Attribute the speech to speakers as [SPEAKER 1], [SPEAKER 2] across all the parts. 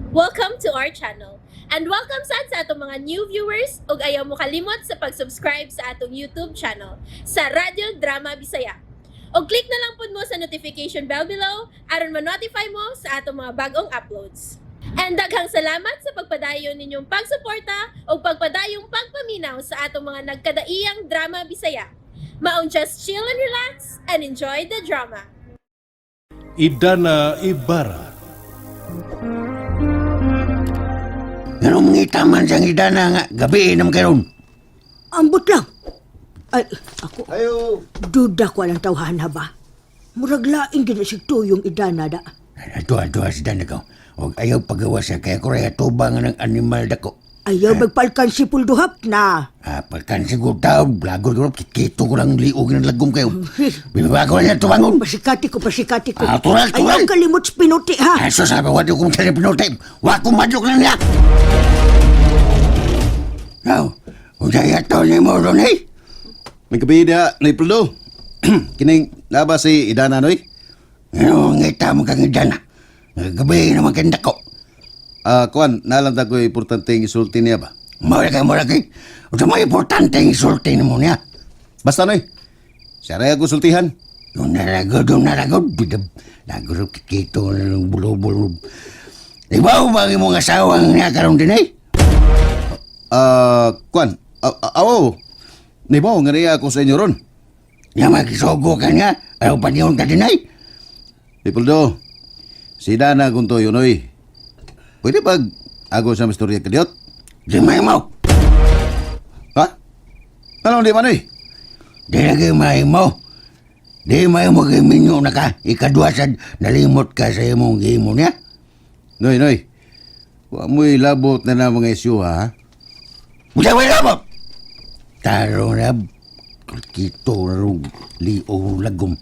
[SPEAKER 1] Welcome to our channel. And welcome sad sa atong mga new viewers ug ayaw mo kalimot sa pag-subscribe sa atong YouTube channel sa Radyo Drama Bisaya. Og click na lang pud mo sa notification bell below aron ma-notify mo sa atong mga bagong uploads. And daghang salamat sa pagpadayon ninyong pagsuporta ug pagpadayong pagpaminaw sa atong mga nagkadaiyang drama Bisaya. Maong just chill and relax and enjoy the drama.
[SPEAKER 2] Idana Ibarra.
[SPEAKER 3] Ganun mga man siyang idana nga, gabi nam karon.
[SPEAKER 4] Ambot lang. Ay, ako,
[SPEAKER 5] Ayo.
[SPEAKER 4] duda ko alang tawhan ha ba? Murag laing gina si tuyong idana da.
[SPEAKER 3] Ato, ato, si dana ko. Og ayaw pagawa siya, kaya ko rin atubang ng animal dako.
[SPEAKER 4] Ayaw magpalkan si Pulduhap na.
[SPEAKER 3] Ah, pagkan siguro tao, lagod ko, kikito ko lang liog ng lagom kayo. Bibaba ko na tubangon.
[SPEAKER 4] Pasikati ko, pasikati ko.
[SPEAKER 3] Ah, tural, tural.
[SPEAKER 4] Ayaw kalimot sa pinuti ha.
[SPEAKER 3] Aso sabi, wala kong sa pinuti. Wa kong madlok na niya. Now, usay ato ni mo ron eh.
[SPEAKER 5] May gabi dia na ipuldo. Kining naba si Idana noy.
[SPEAKER 3] Ano, ngita mo kang idana. Gabi naman kang dako.
[SPEAKER 5] Ah, kuan, nalang ta ko importante ang isulti niya ba.
[SPEAKER 3] Mura kay, mura kay. Usa mo importante ang isulti nimo niya.
[SPEAKER 5] Basta noy. Siya ray ako sultihan.
[SPEAKER 3] Yung naragod, yung naragod. Bidab, nagurot kikito ng bulo-bulo. Ibaw ba ang imong asawa nga karon din eh?
[SPEAKER 5] Ah, kuan. Aw. Nibaw nga niya ako sa inyo ron.
[SPEAKER 3] Nga makisogo ka nga, ayaw pa niyon ka din eh.
[SPEAKER 5] Ipuldo. Si Idana kung toyo noy. Pwede pag ako sa mistorya kadiot?
[SPEAKER 3] Di may mo.
[SPEAKER 5] Ha? Anong di man noy?
[SPEAKER 3] Di lagi may mo. Di may mo kay minyo na ka. Ikadwa sad nalimot ka sa imong gimo niya.
[SPEAKER 5] Noy, noy. Wa mo'y labot na na mga isyu ha.
[SPEAKER 3] Musa may labot. Taro na, kito na rin, lio lagom.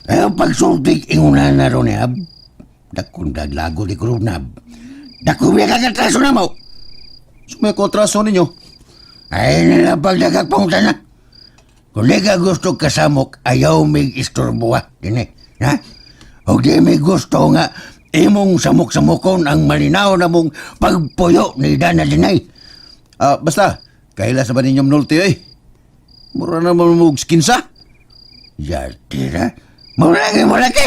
[SPEAKER 3] Ayaw pagsultik, inguna na ron niya. Dakong daglago di ko rin na. Dakong may kagatraso na mo.
[SPEAKER 5] So may kontraso ninyo.
[SPEAKER 3] Ay na lang pagdagagpong na. Kung di ka gusto kasamok, ayaw may istorbo ha. Dini, ha? O di may gusto nga, imong samok-samokon ang malinaw na mong pagpuyo ni Dana Dinay.
[SPEAKER 5] Ah, basta, kaila sa ba ninyong nulti eh. Mura naman mo skinsa.
[SPEAKER 3] Yatira, muragi, muragi!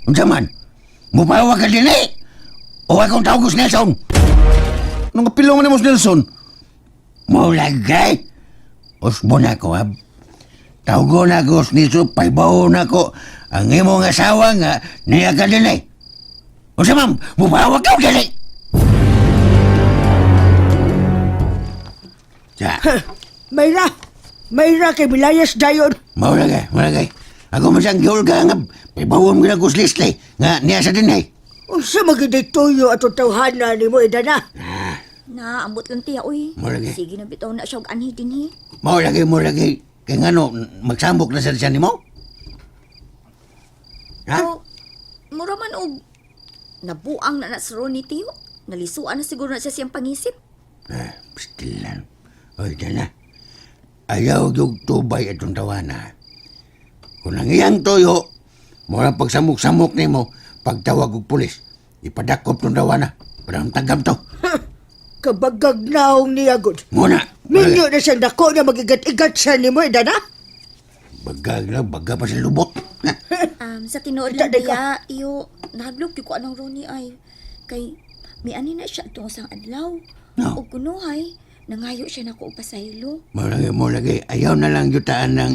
[SPEAKER 3] Unsa man, mupawa ka dinay! O akong tawag ko Nelson!
[SPEAKER 5] Anong kapilo man ni Mos Nelson?
[SPEAKER 3] Mulagay! Usbo na ko, ha? Tawgo na ko, Nelson, paybaw na ko ang imong asawa nga niya ka dinay. Unsa man, mupawa ka dinay! Ya,
[SPEAKER 4] Mayra, Mayra kay Milayas dayon.
[SPEAKER 3] maulagay, maulagay. Ako man siyang giulga nga, paybawon ko na ko Leslie, nga niya sa dinay.
[SPEAKER 4] Unsa magiday tuyo atong tawhana ni mo idana.
[SPEAKER 6] Na, ambot lang tiya, uy.
[SPEAKER 3] Mura gyud.
[SPEAKER 6] Sige na bitaw na siya og anhi dinhi.
[SPEAKER 3] Mao lagi, mao lagi. Kaya nga no, magsambok na sa siya nimo? Ha?
[SPEAKER 6] So, mura man og nabuang na na si Ronnie tiyo. Nalisuan na siguro na siya siyang pangisip.
[SPEAKER 3] Ah, pastilan. Oy, dyan na. Ayaw yung tubay atong tawana. Kung ang iyang toyo, mura pagsamok-samok nimo, pagtawag og pulis, ipadakop tong tawana. Parang tagam to.
[SPEAKER 4] Kabagag naong niya gud.
[SPEAKER 3] Muna.
[SPEAKER 4] Minyo na siyang dako niya magigat-igat siya ni mo idana.
[SPEAKER 3] Bagag na, baga pa sa lubot.
[SPEAKER 6] Sa tinuod
[SPEAKER 4] Ita,
[SPEAKER 6] lang
[SPEAKER 4] deka.
[SPEAKER 6] tiya, tiyo, nahadlok gyud ko anong Ronnie ay. Kay, may ani na siya atong usang adlaw.
[SPEAKER 3] No.
[SPEAKER 6] Og kunuhay, nangayo siya nako og pasaylo.
[SPEAKER 3] Mo lagi, mo lagi. Ayaw na lang yutaan ng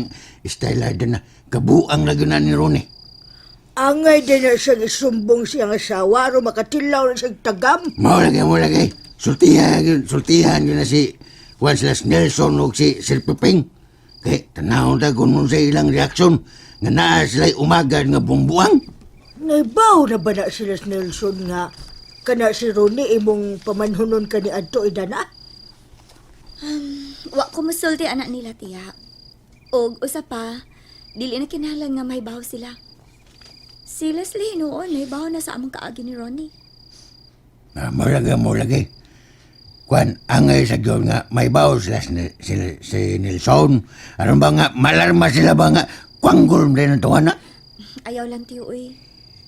[SPEAKER 3] style na kabuang lagi na ni Ronnie.
[SPEAKER 4] Angay din na siyang isumbong siyang asawa aron makatilaw na siyang tagam.
[SPEAKER 3] Mao lagi, mao lagi. Sultihan, yun, sultihan yun na si Juan sila si Nelson o si Sir Piping. Kay, tanawon ta kung sa ilang reaksyon nga naa sila'y umaga nga bumbuang.
[SPEAKER 4] Naibaw na ba na sila si Nelson nga kana si Ronnie imong pamanhunon ka ni adto idana?
[SPEAKER 6] Wa ko musulti anak nila tiya. Og usa pa, dili na kinahanglan nga mahibaw sila. Si Leslie hinuon, nahibaw na sa among kaagi ni Ronnie.
[SPEAKER 3] Ah, mao lagi, mao lagi. Kwan, angay sa Diyon nga may baw sila si, si, si Nelson. Aron ba nga, malarma sila ba nga, kwanggol din ang tuwa na?
[SPEAKER 6] Ayaw lang tiyo, uy.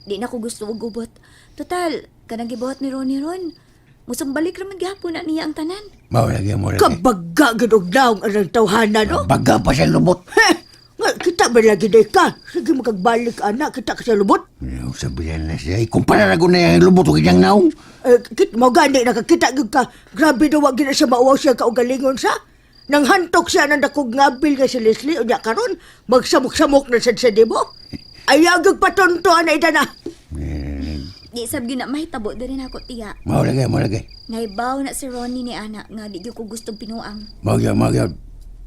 [SPEAKER 6] Di na ko gusto og gubot. Total, Kanang gibuhat ni Ronnie ron. Musumbalik ra man gihapon na niya ang tanan.
[SPEAKER 3] Mao lagi, mao lagi.
[SPEAKER 4] Kabaga gid og naong ang tawhana no.
[SPEAKER 3] Baga pa siya lubot.
[SPEAKER 4] Heh, nga kita ba lagi day ka? Sige makagbalik anak, kita ka sa lubot.
[SPEAKER 3] Ano, sabihan na siya. Ikumpara na ko na yung lubot o kanyang naong.
[SPEAKER 4] Eh, kit mo gani nakakita gyud ka. Grabe daw wa gid na siya mauwaw siya kaugalingon sa. Nang hantok siya ng dakog ngabil nga si Leslie unya karon magsamok-samok na sad sa dimo. Ayaw gyud patonto ana ida na.
[SPEAKER 6] Di sab gyud na mahitabo diri nako tiya.
[SPEAKER 3] Mao lagi, mao lagi.
[SPEAKER 6] Naibaw na si Ronnie ni ana nga di gyud ko gustong pinuang.
[SPEAKER 3] Mao gyud, mao gyud.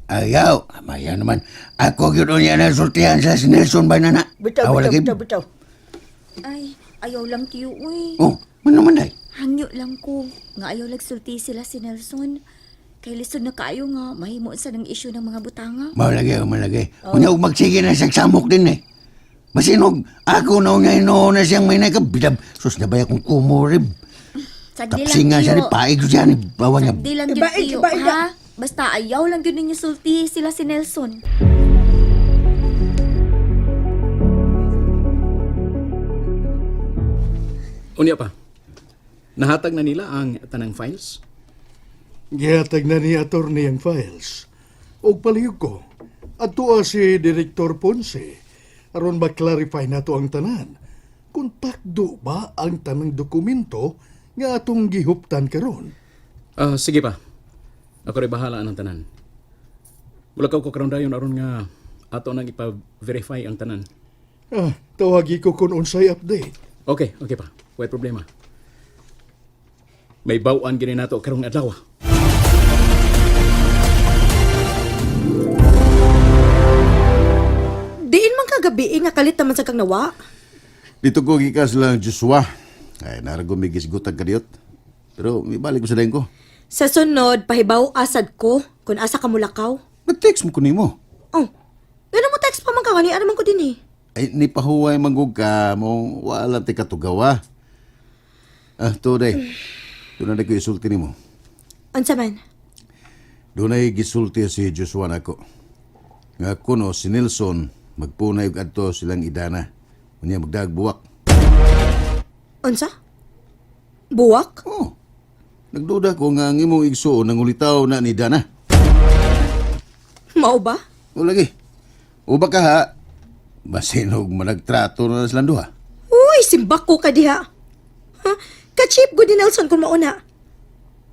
[SPEAKER 3] Ayaw, maya naman. Ako gyud unya na sultihan sa si Nelson ba na na?
[SPEAKER 4] Bitaw,
[SPEAKER 3] Awa
[SPEAKER 4] bitaw,
[SPEAKER 3] lagi.
[SPEAKER 4] bitaw, bitaw.
[SPEAKER 6] Ay, ayaw lang tiyo uy.
[SPEAKER 3] Oh, man naman day.
[SPEAKER 6] Hangyo lang ko nga ayaw lagsulti sila si Nelson. Kay lisod na kaayo nga mahimo sa ng issue ng mga butanga.
[SPEAKER 3] Mao lagi, mao lagi. Unya og magsige na sa samok din eh. Masinog, ako na unya inoon na siyang may nakabidab. Sus na ba akong kumurib?
[SPEAKER 6] Sagdi lang
[SPEAKER 3] Tapsinga siya ni
[SPEAKER 6] tiyo.
[SPEAKER 3] paig siya ni bawa niya.
[SPEAKER 6] Sagdi lang gyud
[SPEAKER 4] Ibaid,
[SPEAKER 6] tiyo,
[SPEAKER 4] ibaid
[SPEAKER 6] ha? Basta ayaw lang gyud ninyo sulti sila si Nelson.
[SPEAKER 7] Unya pa. Nahatag na nila ang tanang files?
[SPEAKER 8] Gihatag na ni attorney ang files. Og palihog ko, adtoa si Direktor Ponce aron ma-clarify nato ang tanan. Kung takdo ba ang tanang dokumento nga atong gihuptan karon.
[SPEAKER 7] Ah, sige pa. Ako rin bahala ng tanan. Wala ko karon dayon aron nga ato nang ipa-verify ang tanan.
[SPEAKER 8] Ah, tawagi ko kung unsay update.
[SPEAKER 7] Okay, okay pa. Way problema. May bawaan gini nato karong adlaw.
[SPEAKER 9] Diin man kagabi eh, nga kalit naman sa kang nawa.
[SPEAKER 5] Dito ko gikas lang Joshua. Ay, narago may gisgutag kadiyot. Pero may balik ko sa dayon ko.
[SPEAKER 9] Sa sunod, pahibaw asad ko kung asa ka mulakaw.
[SPEAKER 5] Nag-text mo ko nimo.
[SPEAKER 9] Oh, gano'n mo text pa man ka, ano man ko din eh.
[SPEAKER 5] Ay, ni pahuway manggug ka mo. Wala ti katugawa. Ah, to day. Doon na ko isulti nimo.
[SPEAKER 9] Unsa man?
[SPEAKER 5] Doon ay gisulti si Joshua nako. Nga kuno si Nelson magpunay og adto silang idana. Unya magdagbuwak.
[SPEAKER 9] Unsa? Buwak?
[SPEAKER 5] Oh. Nagduda ko nga ang imong igsuon nangulitaw na ni Dana.
[SPEAKER 9] Mao ba?
[SPEAKER 5] O lagi. O baka ha, basinog managtrato na silang duha.
[SPEAKER 9] Uy, simbak ko ka diha. Huh? Ka-cheap ko ni Nelson kung mauna.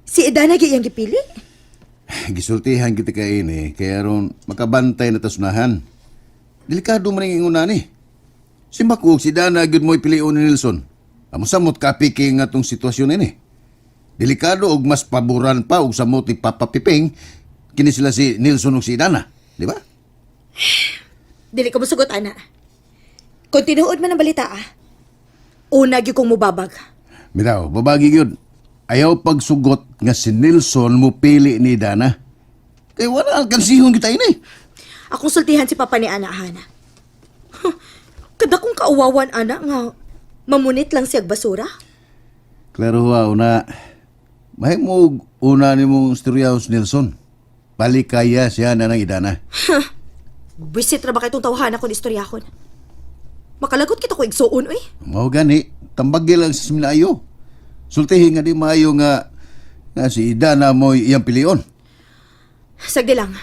[SPEAKER 9] Si Edana gi iyang gipili.
[SPEAKER 5] Gisultihan kita kay ini, kaya ron makabantay na tasunahan. Delikado man ang inguna ni. Simbak ko, si Dana gyud mo'y pilion ni Nelson. Amo samot kapiki nga tong sitwasyon ini. Delikado og mas paboran pa og samot ni Papa Piping kini sila si Nelson ug si Dana, di ba?
[SPEAKER 9] Dili ko musugot ana. Kung tinuod man ang balita ah. Una gyud kong mubabag.
[SPEAKER 5] Bitaw, babagi gyud. Ayaw pagsugot nga si Nelson mo pili ni Dana. Kay wala ang kansihon kita ini.
[SPEAKER 9] Akong sultihan si Papa ni Ana Hana. Huh, kada kong kauwawan ana nga mamunit lang siyag basura.
[SPEAKER 5] Klaro ha, una. Mahimog una ni mong istorya si Nelson. Palikaya siya na ng idana.
[SPEAKER 9] Bisit ra ba kay itong tawhana kon istoryahon? Makalagot kita ko igsuon oy.
[SPEAKER 5] Mao gani, tambagi lang sa seminayo. Sultihin nga di maayo nga nga si Idana mo iyang pilion.
[SPEAKER 9] Sagdi lang.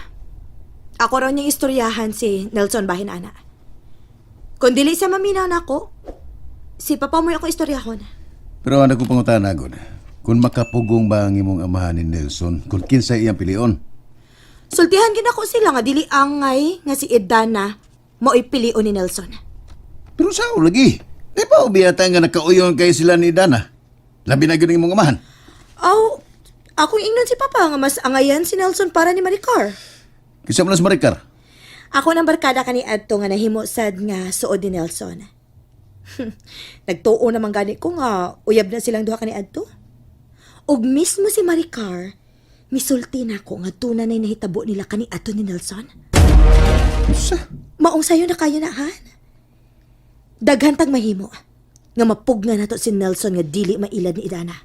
[SPEAKER 9] Ako raw niyang istoryahan si Nelson Bahin ana. Kung dili siya maminaw nako, si Papa mo'y ako istoryahon.
[SPEAKER 5] Pero anak ko pangutana gud. Kung makapugong ba ang imong amahan ni Nelson, kung kinsa iyang pilion?
[SPEAKER 9] Sultihan gid ako sila nga dili angay nga si Edana mo'y pilion ni Nelson.
[SPEAKER 5] Pero sao lagi? Di ba ubiyata nga nakauyon kay sila ni Dana? Labi na gyud ang imong amahan.
[SPEAKER 9] Aw, akong ingnon si Papa nga mas angayan si Nelson para ni Maricar.
[SPEAKER 5] Kinsa man si Maricar?
[SPEAKER 9] Ako ng barkada kani adto nga nahimo sad nga suod ni Nelson. Nagtuo naman gani ko nga uyab na silang duha kani adto. Og mismo si Maricar, misulti na ko nga tuna na'y nahitabo nila kani adto ni Nelson.
[SPEAKER 5] Unsa?
[SPEAKER 9] Maong sayo na kaya na han. Daghan tag mahimo nga mapugna nato si Nelson nga dili mailad ni Idana.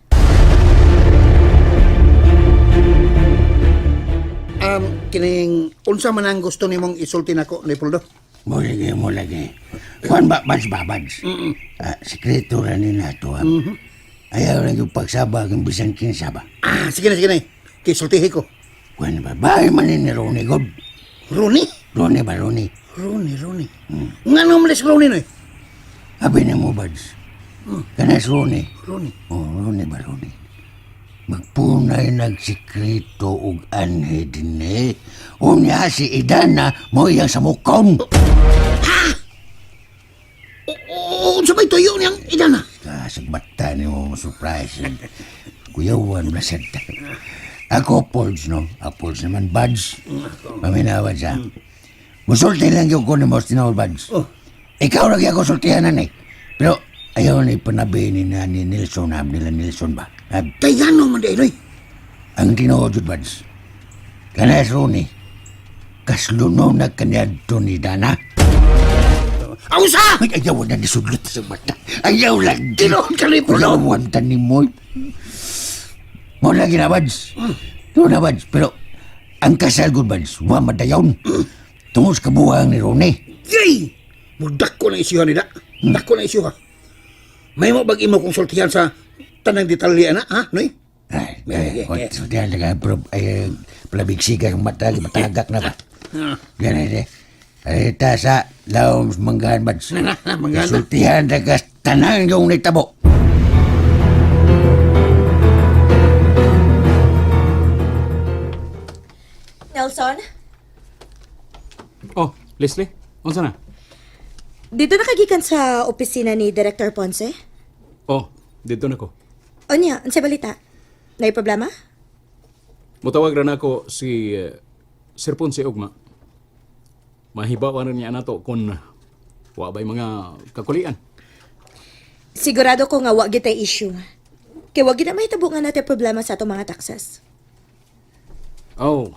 [SPEAKER 10] Kining unsa man ang gusto nimong isulti nako Leopoldo?
[SPEAKER 3] Mo lagi, mo lagi. Kuan ba, bads ba, bads? Ah, sekreto ra ni nato. ah. Ayaw lang yung pagsaba ang bisan kinsa ba.
[SPEAKER 10] Ah, sige na, sige na. Kay sultihi ko.
[SPEAKER 3] Kuan ba, bahay man ni Ronnie God.
[SPEAKER 10] Rooney?
[SPEAKER 3] Ronnie ba, Ronnie?
[SPEAKER 10] Rooney, Rooney. Nga nung malis Rooney no eh.
[SPEAKER 3] Abi na mo, Buds. Kanas Ronnie.
[SPEAKER 10] Rooney.
[SPEAKER 3] Oh, Ronnie ba, Ronnie? Magpunay nagsikreto og anhe dinhi. Unya si Idana mo iyang samukon.
[SPEAKER 10] Oo, unsa may tuyo niyang idana?
[SPEAKER 3] Kasagbata ni mo surprise. Kuyawan na sad. Ako, Pols, no? Ako, Pols naman, Buds. Paminawa siya. Musulti lang yung ko ni Mos Tinool, Buds.
[SPEAKER 10] Oh.
[SPEAKER 3] Ikaw lagi ako sultihanan eh. Pero ayaw ni panabi ni, na, ni Nelson, ha? Nila Nelson ba? Ha?
[SPEAKER 10] Kay ngano man di noy.
[SPEAKER 3] Ang tinuod jud, Buds. Kanas Rooney, kasluno na kaniadto ni Dana.
[SPEAKER 10] Ausa!
[SPEAKER 3] Ay, ayaw na nisudlot sa mata. Ayaw lang.
[SPEAKER 10] Tinuod ka ni Pulo.
[SPEAKER 3] Kuyawan ta ni Moy. Mo lagi na, Buds. Doon na, Buds. Pero ang kasal ko, Buds, wa madayon. Tungod sa kabuhang ni Rooney.
[SPEAKER 10] Yay! Mudak ko ng isyuha nila. Dako ng isyuha. May mo bag imo kong sultihan sa tanang detalye ana, ha, noy?
[SPEAKER 3] Ay, ay, ay, sultihan lang, pero ay, palabigsigan ang mata, matagak na ba? Yan ay, ay, ay, ta sa laom manggahan, Buds.
[SPEAKER 10] Na, na, manggahan na.
[SPEAKER 3] Sultihan na ka tanang yung nitabo.
[SPEAKER 9] Nelson,
[SPEAKER 7] Oh, Leslie, unsa na?
[SPEAKER 9] dito nakagikan sa opisina ni Director Ponce?
[SPEAKER 7] Oh, dito na ko.
[SPEAKER 9] Onya, unsay balita? Nay problema?
[SPEAKER 7] Mutawag ra nako si Sir Ponce Ugma. Mahibaw na niya nato kung wa ba'y mga kakulian.
[SPEAKER 9] Sigurado ko nga wa gitay issue. Kay wa gid na mahitabo nga natay problema sa atong mga taxes.
[SPEAKER 7] Oh,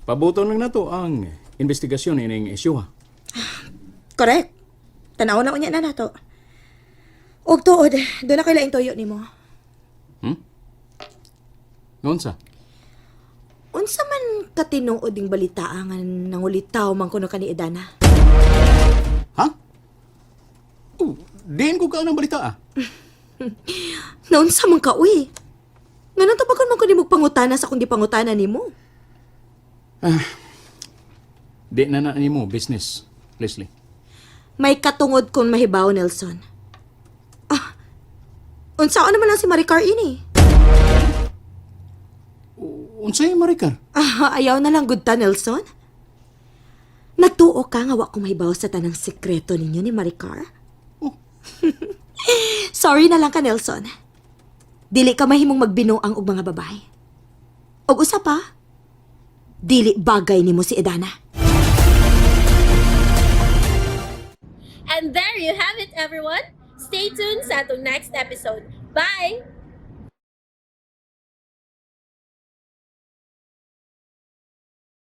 [SPEAKER 7] pabuton lang nato ang investigasyon ining isyuha.
[SPEAKER 9] Correct. Tanaw na unya na nato. Og tuod, doon na laing tuyo nimo.
[SPEAKER 7] Ngunsa?
[SPEAKER 9] Unsa man katinuod ding balita nga nangulitaw man kuno kani Idana?
[SPEAKER 7] Ha? Oh, diin ko ka ng balita ah.
[SPEAKER 9] Naunsa man ka uy? Nganong tubagon man ko nimo pangutana sa kung gipangutana nimo?
[SPEAKER 7] Di na na nimo business, Leslie.
[SPEAKER 9] May katungod kung mahibaw, Nelson. Ah, unsaon naman lang si Maricar ini?
[SPEAKER 7] Unsay Maricar?
[SPEAKER 9] Ah, ayaw na lang gud ta, Nelson. Nagtuo ka nga wa ko mahibaw sa tanang sekreto ninyo ni Maricar?
[SPEAKER 7] Oh.
[SPEAKER 9] Sorry na lang ka, Nelson. Dili ka mahimong magbinuang og mga babae. Og usa pa, dili bagay nimo si Edana.
[SPEAKER 1] And there you have it, everyone. Stay tuned sa atong next episode. Bye!